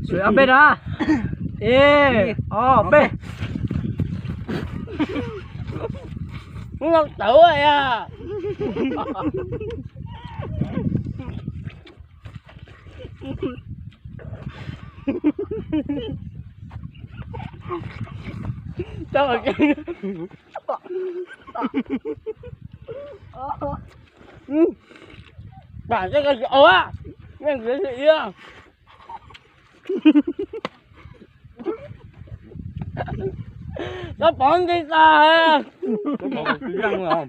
Sawv ob peb na. Ib, ob, peb. Mus tawv ya. Tau. Pam teb ko tsis ua, yeej txiav tsis ia. Koj pov nti tas. Ab, tus ko tsis os a.